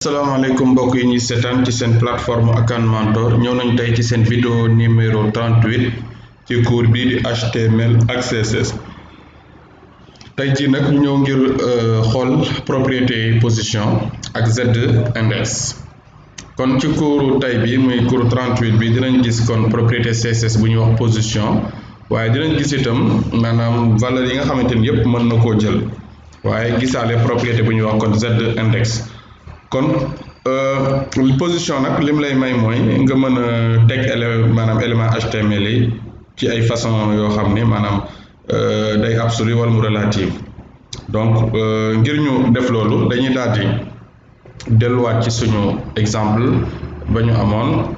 Asalaamaaleykum mbokk yi ñuy seetaan ci seen plateforme Akan Mentor ñëw nañ tey ci seen vidéo numéro 38 ci cours bii di HTML ak CSS tey jii nag ñu ñëw ngir xool propriété position ak z-index kon ci cours tey bi muy cours 38 bi dinañ gis kon propriété CSS bu ñuy wax position waaye dinañ gis itam maanaam valeur yi nga xamante ni yépp mën na koo jël waaye gisaale propriété bu ñuy wax kon z-index kon position nag lim lay may mooy nga mën a teg maanaam élément HTML yi ci ay façon yoo xam ni maanaam day absolu wala mu relative donc ngir ñu def loolu dañuy daal di delluwaat ci suñu exemple ba ñu amoon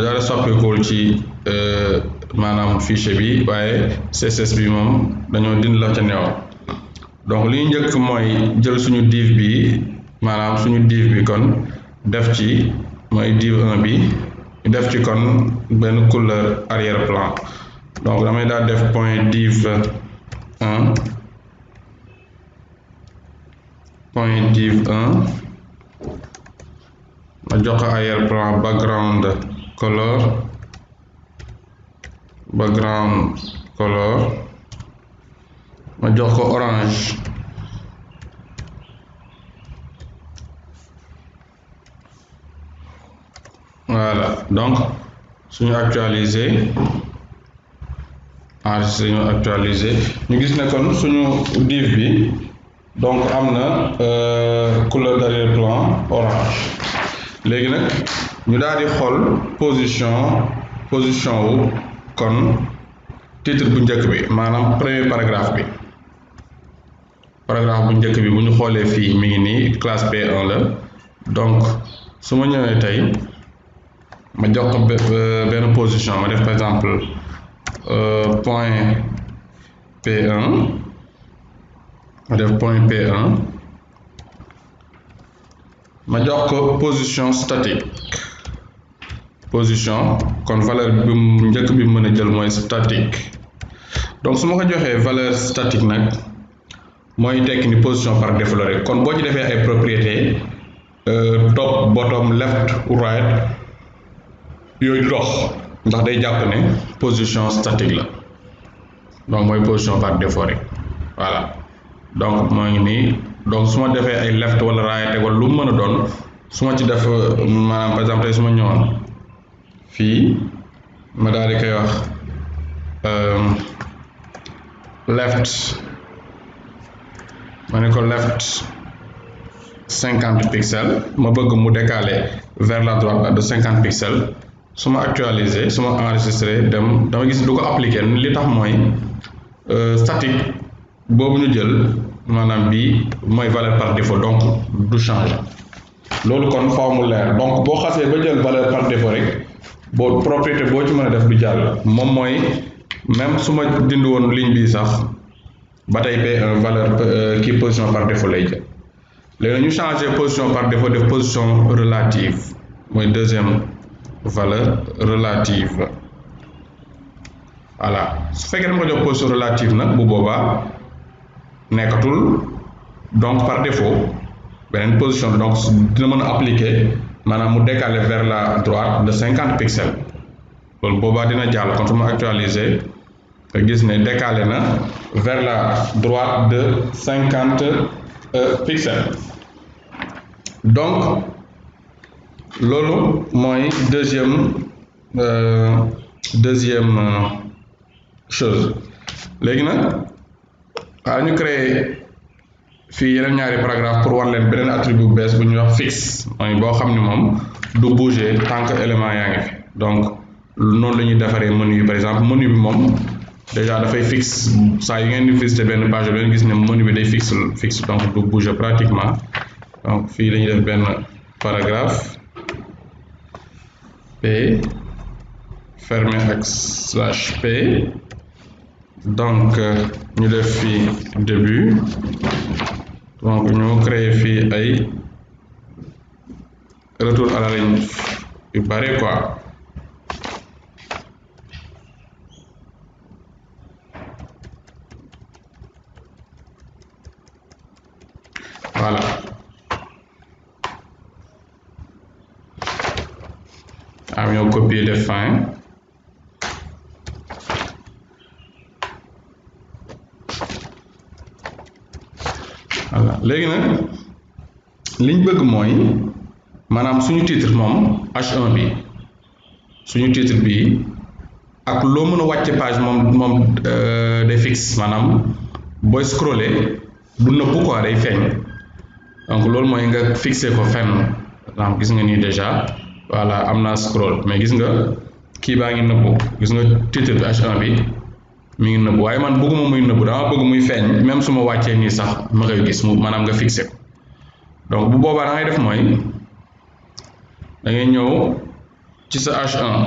dara soppeekul ci maanaam fichier bi waaye CSS bi moom dañoo dindi la ca neew donc li ñu njëkk mooy jël suñu div bi maanaam suñu div bi kon def ci mooy div 1 bi ñu def ci kon benn couleur arrière plan donc damay daal def point div 1 ma jox ko arrière plan background color ma jox ko orange voilà donc suñu actualiser ñu gis ne kon suñu div bi donc am na couleur d'arrière-plan orange léegi nag ñu daal di xool position wu kon titre bu njëkk bi maanaam premier paragraphe bi bu njëkk bi bu ñu xoolee fii mi ngi nii classe P1 la donc su ma ñëwee tey ma jox ko benn position ma def par exemple point P1 ma def point P1 ma jox ko position statique kon valeur bi njëkk bi mën a jël mooy statique donc su ma ko joxee valeur statique nag mooy tekki ni position par défaut la rek kon boo ci defee ay propriété top bottom left right yooyu dox ndax day jàpp ne position statique la donc mooy position par défaut rek voilà donc moo ngi nii donc su ma defee ay left wala right wala lu mu mën a doon su ma ci def maanaam par exemple tey su ma ñëwoon fii ma daal di koy wax left ma ne ko left 50 pixels ma bëgg mu décaler vers la droite de 50 pixels su ma actualiser su ma enregistré dama gis du ko appliquer li tax mooy statique boobu ñu jël maanaam bii mooy valeur par défaut donc du changer loolu kon faaw mu leer donc boo xasee ba jël valeur par défaut rek boo propriété boo ci mën a def du jàll moom mooy même su ma dindi woon ligne bii sax ba tey valeur kii position par défaut lay jël léegi ñu changer position par défaut def position relative mooy deuxième valeur relative voilà su fekkee dama ko jox position relative nag bu boobaa nekkatul donc par défaut beneen position donc dina mën a appliquer maanaam mu décaler vers la droite de 50 pixels loolu boobaa dina jàll kon su ma actualiser gis ne décaler na vers la droite de 50 pixels donc loolu mooy deuxième chose léegi nag waaw ñu créer fii yeneen ñaari paragraphe pour wan leen beneen attribut bu bees bu ñuy wax fixe mooy boo xam ni moom du bouger tant que élément yaa ngi fi donc noonu la ñuy defaree menu yi par exemple menu bi moom déjà dafay fixe saa yu ngeen di visiter benn page bi leen gis ne menu bi day fixe donc du bouger pratiquement donc fii la ñuy def benn paragraphe P fermé ak /P donc ñu def fii début donc ñu créer fii ay retour à la ligne yu bare quoi voilà am ñoo copier def fin voilà léegi nag liñ bëgg mooy maanaam suñu titre moom H1 bi suñu titre bi ak loo mën a wàcce page moom day fixe maanaam booy scroller du nëbbu quoi day feeñ donc loolu mooy nga fixé ko fenn donc gis nga nii déjà voilà am naa scroll mais gis nga kii baa ngi nëbbu gis nga titre bi H1 bi mi ngi nëbbu waaye man bëgguma muy nëbbu dama bëgg muy feeñ même su ma wàccee nii sax ma koy gis mu maanaam nga fixé ko donc bu boobaa da ngay def mooy da ngay ñëw ci sa H1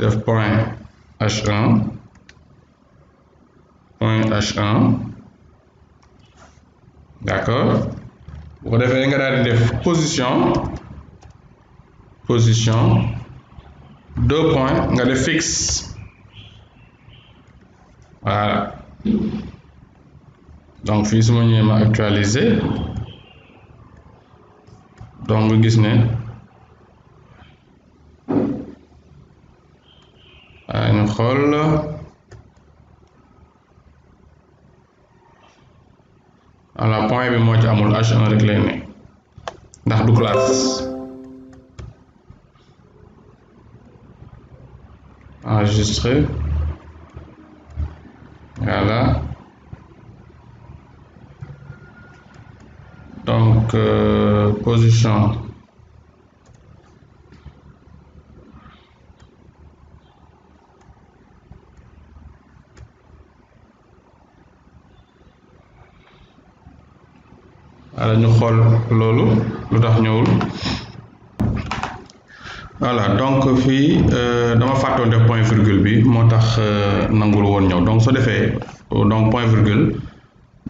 def point H1 d'accord bu ko defee nga daal di def position 2 points nga def fixe voilà donc fii su ma ñëwee ma actualiser donc nga gis ne waaye ñu xool voilà point bi moo ci amul H1 rek lay ne ndax du classe enregistré voilà donc position voilà ñu xool loolu lu tax ñëwul voilà donc fii dama fàttoon def point virgule bi moo tax nangul woon ñëw donc soo defee donc point virgule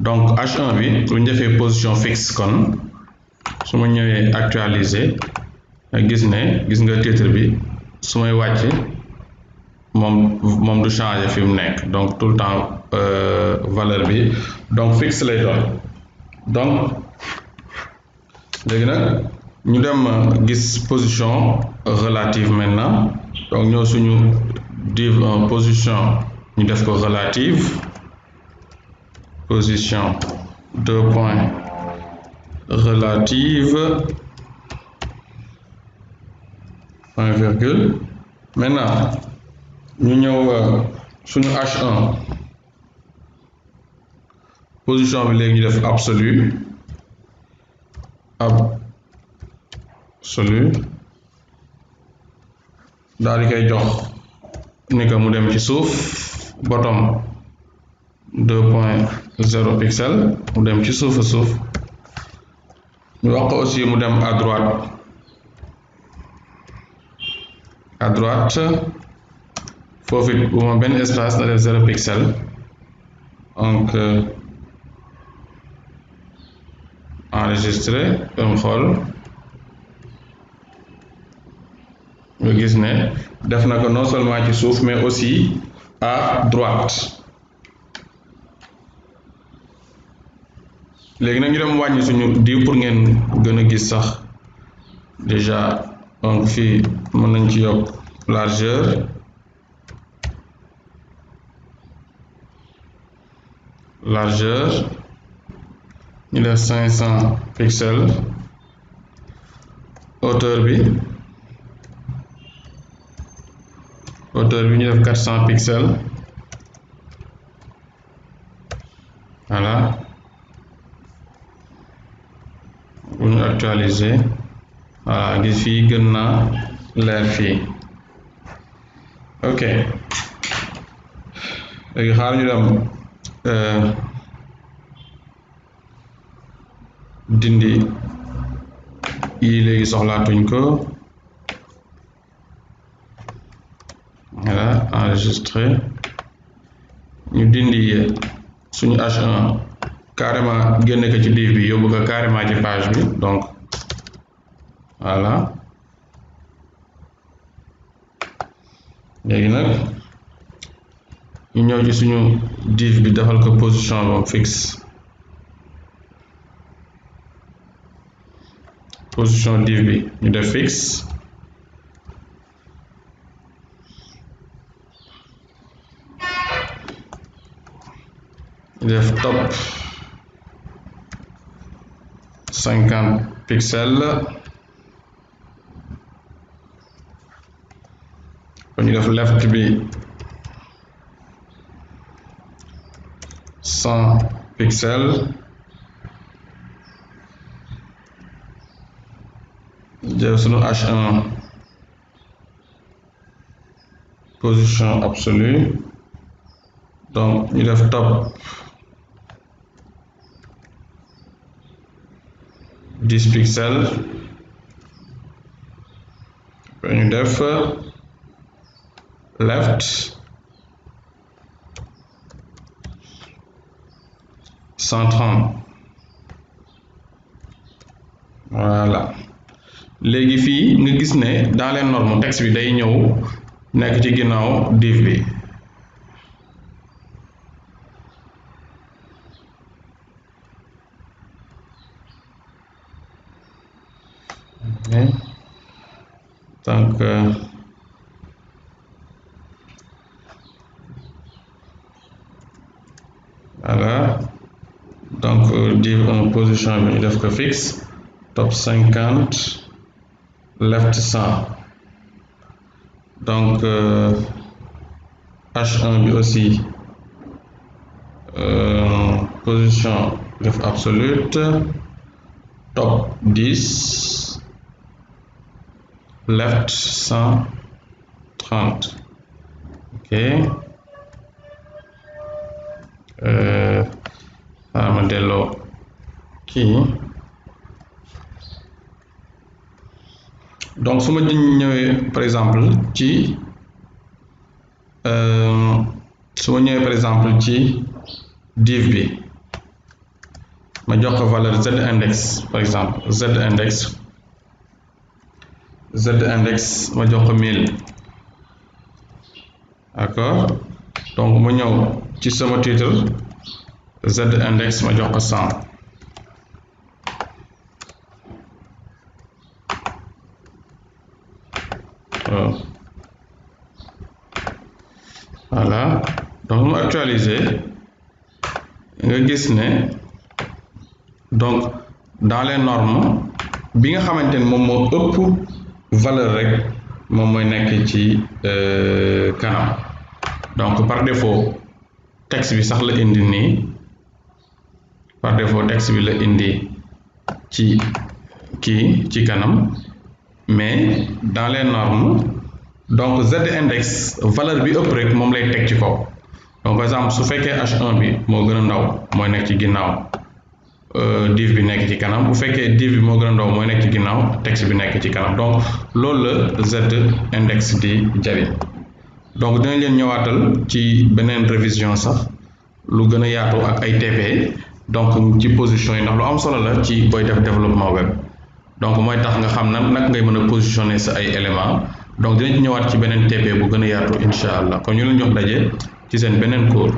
donc H1 bi lu ñu defee position fixe kon su ma ñëwee actualiser gis nga titre bi su may wàcc moom du changer fi mu nekk donc tout le temps valeur bi donc fixe lay doon donc léegi nag ñu dem gis position relative maintenant donc ñëw suñu div position ñu def ko relative position 2 points relative point virgule maintenant ñu ñëw suñu H1 position bi léegi ñu def absolu daal di koy jox ni que mu dem ci suuf bottom 2.0 pixel mu dem ci suuf ñu wax ko aussi mu dem à droite foofu it bu ma benn espace na def 0 pixel donc enregistré dem xool nga gis ne def na ko non seulement ci suuf mais aussi à droite léegi nag ñu dem wàññi suñu diw pour ngeen gën a gis sax déjà donc fii mën nañ ci yokk largeur ñu def 500 pixels hauteur bi ñu def 400 pixels voilà bu ñu actualiser voilà gis fii gën na leer fii ok léegi xaar ñu dem dindi yi léegi soxlaatuñ ko voilà enregistré ñu dindi suñu H1 carrément génne ko ci div bi yóbbu ko carrément ci page bi donc voilà léegi nag ñu ñëw ci suñu div bi defal ko position boobu fixe position div bi ñu def fixe, ñu def top 50 pixels, ñu def left bi 100 pixels, jël sunu H1 position absolue, donc ñu def top 10 pixels, ñu def left 130. Voilà, léegi fii nga gis ne dans les normes texte bi day ñëw nekk ci ginnaaw div bi. Donc voilà, donc div en position bi ñu def ko fixe, top 50 left 100, donc H1 bi aussi position def absolute, top 10 left 130. ok, ma delloo kii, donc su ma ñëwee par exemple ci div bi ma jox ko valeur z index, par exemple z index ma jox ko 1000, d'accord, donc ma ñëw ci sama titre z index ma jox ko 100. Voilà, donc mu actualiser nga gis ne donc dans les normes bi nga xamante ni moom moo ëpp valeur rek moom mooy nekk ci kanam, donc par défaut texte bi sax la indi nii, par défaut texte bi la indi ci kii ci kanam, mais dans les normes donc z index valeur bi ëpp rek moom lay teg ci kaw. Donc par exemple su fekkee H1 bi moo gën a ndaw mooy nekk ci ginnaaw div bi nekk ci kanam, bu fekkee div bi moo gën a ndaw mooy nekk ci ginnaaw texte bi nekk ci kanam, donc loolu la z index di jariñ. donc dinañ leen ñëwaatal ci beneen révision sax lu gën a yaatu ak ay TP, donc ci position yi ndax lu am solo la ci booy def développement web, donc mooy tax nga xam nag ngay mën a positionner sa ay éléments. donc dinañ ñëwaat ci beneen TP bu gën a yaatu incha allah, kon ñu leen jox daje ci seen beneen cours.